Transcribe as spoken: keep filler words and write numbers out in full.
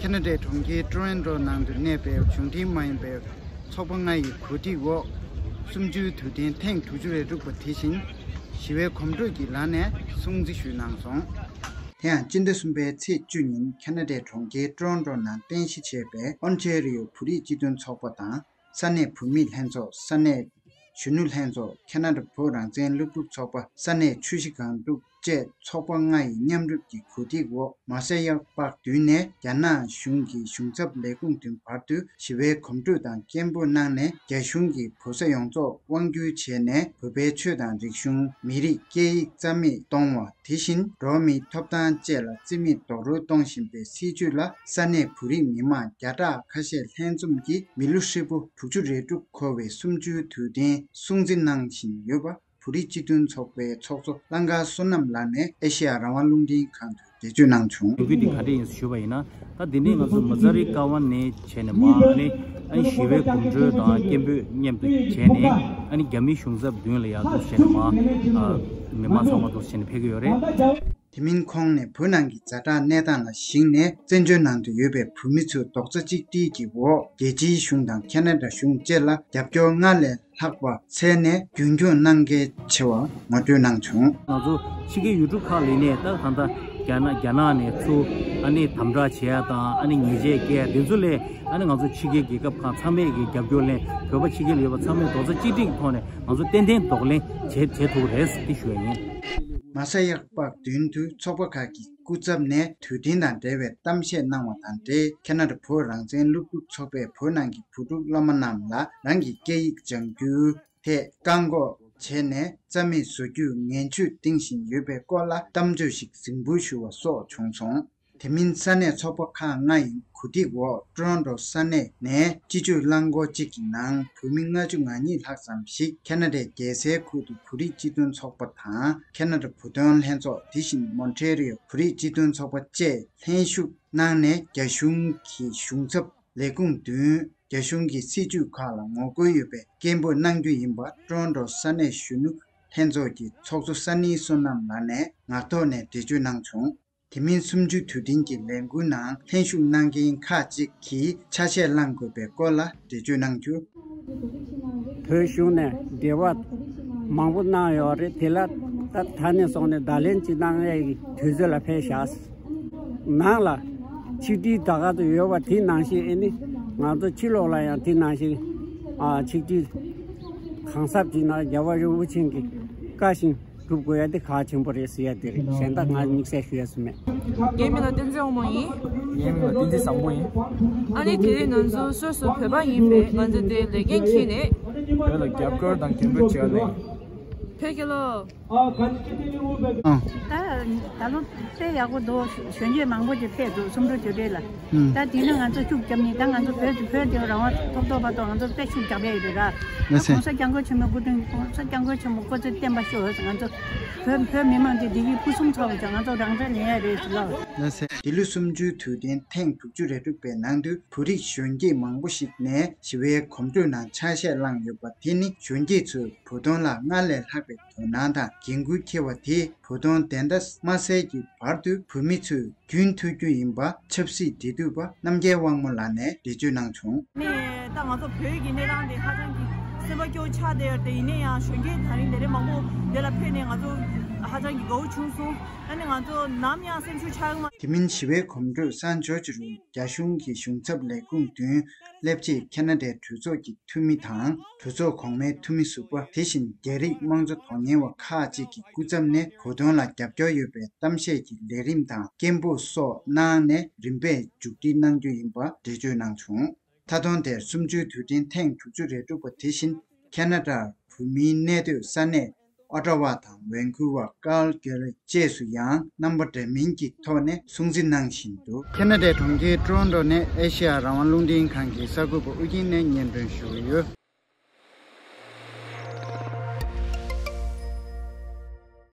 ཁེ་ན་ཌའི་གྲོང་ཁྱེར་ཊོ་རོན་ཊོ་ནང་དུ་གནས་པའི་གཞུང་འབྲེལ་མ་ཡིན་པའི་ཚོགས་པ་ལྔ་ཡི་གོ་སྒྲིག་འོག་གསུམ་བཅུའི་དུས་དྲན་ཐེངས་དྲུག་ཅུ་རེ་དྲུག་པ་དེ་བཞིན་ཞི་བའི་གོམ་བགྲོད་ཀྱི་ལམ་ནས་སྲུང་བརྩི་ཞུས་གནང་སོང་། དེ་ཡང་སྤྱི་ཟླ་གསུམ་པའི་ཚེས་བཅུ་ཉིན་ཁེ་ན་ཌའི་གྲོང་ཁྱེར་ཊོ་རོན་ཊོ་ནང་རྟེན་གཞི་བྱས་པའི་ཨོན་ཊེ་རི་ཡོ་བོད་རིགས་སྤྱི་མཐུན་ཚོགས་པ་དང་། ས་གནས་བོད་མིའི་ལྷན་ཚོགས། ས་གནས་གཞོན་ནུ་ལྷན་ཚོགས། ཁེ་ན་ཌ་བོད་རང་བཙན་སློབ་ཕྲུག་ཚོགས་པ། ས་གནས་ཆུ་བཞི་སྒང་དྲུག་བཅས་ཚོགས་པ་ལྔ་ཡི་མཉམ་རུབ་ཀྱི་གོ་སྒྲིག་འོག་མ་ས་ཡ་པག་མདུན་ནས་རྒྱ་ནག་གཞུང་གི་གཞུང་ཚབ་ལས་ཁུངས་མདུན་བར་དུ་ཞི་བའི་གོམ་བགྲོད་དང་སྐད་འབོད་གནང་ནས། རྒྱ་གཞུང་གིས་བོད་ས་ཡོངས་རྫོགས་དབང་བསྒྱུར་བྱས་ནས། བོད་པའི་ཆོས་དང་རིག་གཞུང་། མི་རིགས། སྐད་ཡིག་རྩ་མེད་གཏོང་བ། དེ་བཞིན་འགྲོ་བ་མིའི་ཐོབ་ཐང་བཅས་ལ་བརྩི་མེད་རྡོག་རོལ་གཏོང་བཞིན་པའི་སྲིད་བྱུས་ལ། ས་གནས་བོད་རིགས་མི་མང་བརྒྱ་ཕྲག་ཁ་ཤས་ལྷན་འཛོམས་ཀྱིས་མི་ལོ་ཧྲིལ་པོ་དྲུག་ཅུ་རེ་དྲུག་འཁོར་བའི་གསུམ་བཅུའི་དུས་དྲན་སྲུང་བརྩི་གནང་བཞིན་ཡོད་པ། བོད་རིགས་སྤྱི་མཐུན་ཚོགས་པའི་ཚོགས་གཙོ་ཀླན་ཀ་བསོད་ནམས་ལགས་ནས་ཨེ་ཤེ་ཡ་རང་དབང་རླུང་འཕྲིན་ཁང་དུ་འགྲེལ་བརྗོད་གནང་བྱུང་། ལས་འགུལ་འདི་ག་འདྲ་ཡིན་ཞུས་པ་ཡིན་ན། ད་འདི་ནས་ང་ཚོ་མ་ཛ་རི་ཀ་ཝན་ནས་བྱས་ནས་མར། ཨ་ནི་ཨ་ནི་ཞི་བའི་གོམ་བགྲོད་དང་སྐད་འབོད་མཉམ་དུ་བྱས་ནས། ཨ་ནི་རྒྱ་མིའི་གཞུང་ཚབ་མདུན་ལ་ཡར་འདུག་བྱས་ནས་མར། ཨ། མི་མང་ཚང་མ་འདུག་བྱས་ནས་ཕེབས་ཀྱི་ཡོད་རེད། དེ་མིན་ཁོང་ནས་བོད་ནང་གི་ཛ་དྲག་གནས་སྟངས་ལ་གཞིགས་ནས། བཙན་བྱོལ་ནང་དུ་ཡོད་པའི་བོད་མི་ཚོའི་རྡོག་རྩ་གཅིག་སྒྲིལ་གྱི་འོག་རྒྱལ་སྤྱིའི་གཞུང་དང་ཁེ་ན་ཌ་གཞུང་བཅས་ལ་རྒྱབ་སྐྱོར་སྔར་ལས་ལྷག་པ་འཚལ་ནས་རྒྱུན་འཁྱོངས་གནང་གལ་ཆེ་བ་ངོ་སྤྲོད་གནང་བྱུང་། ང་ཚོ་ཕྱི་རྒྱལ་ཡུལ་གྲུ་ཁག་ལ་ནས། ད་གང་ལྟར་རྒྱ་ནག་རྒྱ་ནག་ནས་ཚུར་ཨ་ནི་དམ་དྲག་བྱེད་ཡ་དང་། ཨ་ནི་ཉེས་ཆད་བཀལ་ཡ་དེ་ཚོ་ལ། ཨ་ནི་ང་ཚོ་ཕྱི་རྒྱལ་རྒྱལ་ཁབ་ཁག་ཚང་མས་ཀྱི་རྒྱབ་སྐྱོར་ལེན། བོད་པ་ཕྱི་རྒྱལ་ལ་ཡོད་པ་ཚང་མས་རྡོག་རྩ་གཅིག་སྒྲིལ་གྱི་ཐོག་ནས་ང་ཚོ་ཏན་ཏན་གདོང་ལེན་བྱེད་བྱེད་ཐུབ་ཀྱི་རེད་ཟེར་དེ་ཞུ་ཡ་ཡིན། མ་ས་ཡ་པག་མདུན་དུ་ཚོགས་པ་ཁག་གི་སྐུ་ཚབ་ནས་དུས་དྲན་དང་འབྲེལ་བའི་གཏམ་བཤད་གནང་བ་དང་འབྲེལ། ཁེ་ན་ཌ་བོད་རང་བཙན་སློབ་ཕྲུག་ཚོགས་པས་བོད་ནང་གི་བུ་ཕྲུག་སློབ་མ་རྣམས་ལ་རང་གི་སྐད་ཡིག་སྦྱང་རྒྱུའི་ཐད་བཀག་འགོག་བྱས་ནས་རྩ་མེད་བཟོ་རྒྱུའི་ངན་ཇུས་འདིང་བཞིན་ཡོད་པའི་སྐོར་ལ་གཏམ་བརྗོད་ཞིག་གཟིགས་འབུལ་ཞུ་བ་སོགས་བྱུང་སོང་། དེ་མིན་ས་གནས་ཚོགས་པ་ཁག་ལྔ་ཡི་གོ་སྒྲིག་འོག་ཊོ་རོན་ཊོ་ས་གནས་ནས་སྤྱི་སྤྱོད་རླངས་འཁོར་གཅིག་གི་ནང་བོད་མི་ལྔ་བཅུ་ང་གཉིས་ལྷག་ཙམ་ཞིག་ཁེ་ན་ཌའི་རྒྱལ་སའི་ཁུལ་དུ་བོད་རིགས་སྤྱི་མཐུན་ཚོགས་པ་དང་ཁེ་ན་ཌ་བོད་དོན་ལྷན་ཚོགས། དེ་བཞིན་མོན་ཊེ་རི་ཡོ་བོད་རིགས་སྤྱི་མཐུན་ཚོགས་པ་བཅས་ལྷན་ཞུགས་གནང་ནས། རྒྱ་གཞུང་གི་གཞུང་ཚབ་ལས་ཁུངས་མདུན་རྒྱ་གཞུང་གི་སྲིད་བྱུས་ཁག་ལ་ངོ་རྒོལ་ཡོད་པའི་སྐད་འབོད་གནང་རྒྱུ་ཡིན་པ། ཊོ་རོན་ཊོ་ས་གནས་གཞོན་ནུ་ལྷན་ཚོགས་ཀྱི་ཚོགས་གཙོ་ས་ནིའི་བསོད་ནམས་ལགས་ནས་ངག་ཐོག་ནས་འགྲེལ་བརྗོད་གནང་བྱུང་། དེ་མིན་གསུམ་བཅུའི་དུས་དྲན་གྱི་ལས་འགུལ་ནང་ལྷན་ཞུགས་གནང་མཁན་ཁག་ཅིག་གིས་ཆ་ཤས་བླང་དགོས་པའི་སྐོར་ལ་འགྲེལ་བརྗོད་གནང་རྒྱུ། བོད་གཞུང་ནས་འབྲེལ་བ་མང་པོ་གནང་ཡོད་རེད། དེ་ལ་ད་ད་ནས་བཟུང་ནས་བརྡ་ལན་ཅིག་གནང་ཡས་ཀྱི་དུས་ཚོད་ལ་ཕེབས་ཤག་ནང་ལ་ཆིག་སྒྲིལ་ད་ག་ཏུ་ཡོད་པ་དེ་ནང་བཞིན། ཨེ་ནི་ང་ཚོ་ཕྱི་ལོགས་ལ་ཡང་དེ་ནང་བཞིན། ཨ། ཆིག་སྒྲིལ་གང་ཟབ་ཅིག་ནང་རྒྱལ་བ་རིན་པོ་ཆེ་གི་བཀའ་བཞིན་སྒྲུབ་དགོས་ཡ་དེ་གལ་ཆེན་པོ་རེད་ཟེར་ཡ་དེ་རེད། གཞན་དག་ང་དམིགས་བསལ་ཞུ་ཡ་སུ་མེད། ངའི་མིང་ལ་བསྟན་འཛིན་དབང་མོ་ཡིན། ངའི་མིང་ལ་བསྟན་འཛིན་བཟང་པོ་ཡིན། ཨ་ནི་དེ་རིང་ང་ཚོ་སོ་སོ་བོད་པ་ཡིན་པས། ང་ཚོ་དེ་ལས་འགན་འཁྱེར་ནས་བོད་ལ་རྒྱབ་སྐྱོར་དང་སྐད་འབོད་བྱེད་ཡ་ལ་ཡིན། བོད་རྒྱལ་ལོ། ཨང་། ད་ད་ལོ་དཔེ་ཡག་པོ་འདུག་གཞོན་སྐྱེས་མང་པོ་ཅིག་ཕེབས་འདུག་གསུམ་བཅུའི་དུས་དྲན་ལ། ཨང་། ད་དེ་ནས་ང་ཚོ་ཤུགས་རྒྱབ་ནས། ད་ང་ཚོ་བོད་བོད་དེ་རང་དབང་ཐོབ་ཐོབ་བར་དུ་ང་ཚོ་དཔེ་ཤུགས་རྒྱག་ཡས་ཡོད་རེད་ར། ལགས་སེ། ༸གོང་ས་༸སྐྱབས་མགོན་ཆེན་པོ་སྐུ་ཕྲེང་༸གོང་ས་༸སྐྱབས་མགོན་ཆེན་པོ་སྐུ་ཚེ་བརྟན་པ་ཤོག་ང་ཚོ་བོད་བོད་མི་མང་དེ་བདེ་སྐྱིད་ཕུན་སུམ་ཚོགས་པ་བྱ། ང་ཚོ་རང་བཙན་ལེན་ཡས་རེད་ཟེར་ལ། ལགས་སེ། འདི་ལོ་གསུམ་བཅུའི་དུས་དྲན་ཐེངས་དྲུག་ཅུ་རེ་དྲུག་པའི་ནང་དུ་བོད་རིགས་གཞོན་སྐྱེས་མང་པོ་ཞིག་ནས་ཞི་བའི་གོམ་བགྲོད་ནང་ཆ་ཤས་བླངས་ཡོད་པ་དེ་ནི་གཞོན་སྐྱེས་ཚོས་བོད་དོན་ལ་སྔར་ལས་ལྷག་པའི་དོ་སྣང་དང་འགན་འཁུར་འཁྱེར་བ་དེས་བོད་དོན་བདེན་མཐའ་མ་གསལ་གྱི་བར་དུ་བོད་མི་ཚོས་རྒྱུན་མཐུད་རྒྱུ་ཡིན་པ་ཆབ་སྲིད་འབྲེལ་མཐུད་པ་རྣམ་རྒྱལ་དབང་མོ་ལགས་ནས་འགྲེལ་བརྗོད་གནང་བྱུང་། ནས་ད་ང་ཚོ་བོད་ཀྱི་གནས་སྟངས་དེ་ཧ་ཅང་གི་སེམས་པ་སྐྱོ་ཆགས་བསྡད་ཡོད་རེད། དེ་ཡིན་ན་ཡང་གཞོན་སྐྱེས་ད་རིང་དེ་རིང་མང་པོ་འདི་ལ་ཕེབས་ནས་ང་ཚོ་ཧ་ཅང་གི་དགའ་བོ་བྱུང་སོང་། ཨ་ནི་ང་ཚོ་ནམ་ཡང་སེམས་ཤུགས་ཆག་གི་མ། དེ་མིན་ཞི་བའི་གོམ་བགྲོད་སང་ཇོར་ཇི་རུ་རྒྱ་གཞུང་གི་གཞུང་ཚབ་ལས་ཁུངས་མདུན་སླེབས་རྗེས་ཁེ་ན་ཌའི་གྲོས་ཚོགས་ཀྱི་འཐུས་མི་དང་གྲོས་ཚོགས་གོང་མའི་འཐུས་མི་ཟུར་པ། དེ་བཞིན་རྒྱ་རིགས་དམངས་གཙོ་དོན་གཉེར་བ་ཁག་ཅིག་གི་སྐུ་ཚབ་ནས་བོད་དོན་ལ་རྒྱབ་སྐྱོར་ཡོད་པའི་གཏམ་བཤད་ཀྱི་ལས་རིམ་དང་སྐད་འབོད་སོགས་གནང་ནས་རིམ་པས་མཇུག་སྒྲིལ་གནང་རྒྱུ་ཡིན་པ་འགྲེལ་བརྗོད་གནང་བྱུང་། མཐའ་སྟོང་དེར་གསུམ་བཅུའི་དུས་དྲན་ཐེངས་དྲུག་ཅུ་རེ་དྲུག་པ་དེ་བཞིན་ཁེ་ན་ཌར་བོད་མིའི་གནས་སྡོད་ས་གནས་ཨོ་ཊ་ཝ་དང་ཝན་ཀུ་ཝར། ཀཱར་གྷི་ལི་བཅས་སུ་ཡང་རྣམ་པ་འདྲ་མིན་གྱི་ཐོག་ནས་སྲུང་བརྩི་གནང་བཞིན་འདུག་ཁེ་ན་ཌའི་གྲོང་ཁྱེར་ཊོ་རོན་ཊོ་ནས་ཨེ་ཤེ་ཡ་རང་དབང་རླུང་འཕྲིན་ཁང་གི་གསར་འགོད་པ་ཨུ་རྒྱན་ནས་སྙན་སྒྲོན་ཞུ་གི་ཡོད།